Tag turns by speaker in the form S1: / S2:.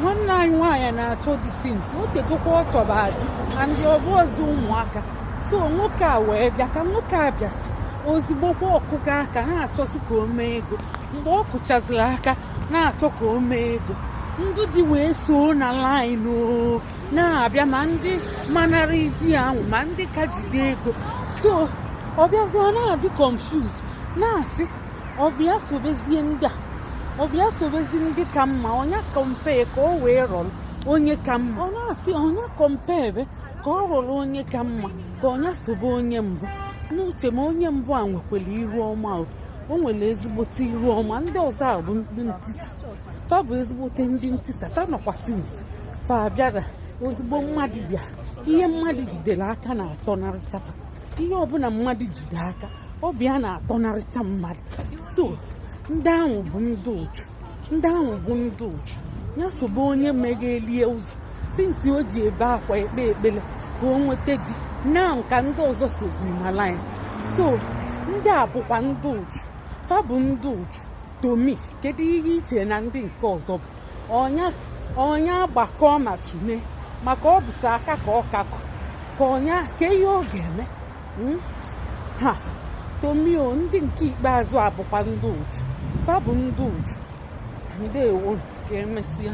S1: Nwanne anyị nwaanyị na-achọ di since o tegokwa ọ chọba di, and ọ bụ ọzọ ụmụaka. So nwoke a wee bịa. Ka nwoke a bịasị, ozigbo kwa ọkụga aka na-achọsi ka o mee ego. Mgbe ọ kụchaziri aka na-achọ ka o mee ego, ndị di wee soo na line o na-abịa, ma ndị manara di ahụ, ma ndị ka jide ego. So ọ bịazie na-adị confuse, na-asị ọ bịa sobezie ndị a, ọ bịa sobezi ndị ka mma, ọnya compare ka o wee rọrọ onye ka mma. Ọ na-asị ọnya compare ka ọ rọrọ onye ka mma, ka ọnya sobe onye mbụ. N'uche m, onye mbụ a nwekwara iru ọma. O nwere ezigbote iru ọma. Ndị ọzọ a bụ ndị ntisa. Fa bụ ezigbote ndị ntisa. Fa nọkwa since fa bịara. Ozugbo mmadụ bịa, ihe mmadụ jidere aka na-atọnarịcha fa. Ihe ọbụla mmadụ jide aka, ọ bịa na-atọnarịcha mmadụ. So ndị ahụ bụ ndị uchu, ndị ahụ bụ ndị uchu. Ya sobe onye meghelie ụzọ. Since o ji ebe akwa ekpe ekpere ka o nweta di na nka, ndị ọzọ sozi na line. So ndị a bụkwa ndị uchu. Fa bụ ndị uchu. Tomi, kedu ihe iche na ndị nke ọzọ bụ ọnya? Ọnya gbakọ ma tune, maka ọ bụ sọ aka ka ọ kakọ ka ọnya ka ihe ọ ga-eme. Ha tomio, ndị nke ikpeazụ a bụkwa ndị uchu. Fa bụ ndị uchu. Ndewo, ka emesịa.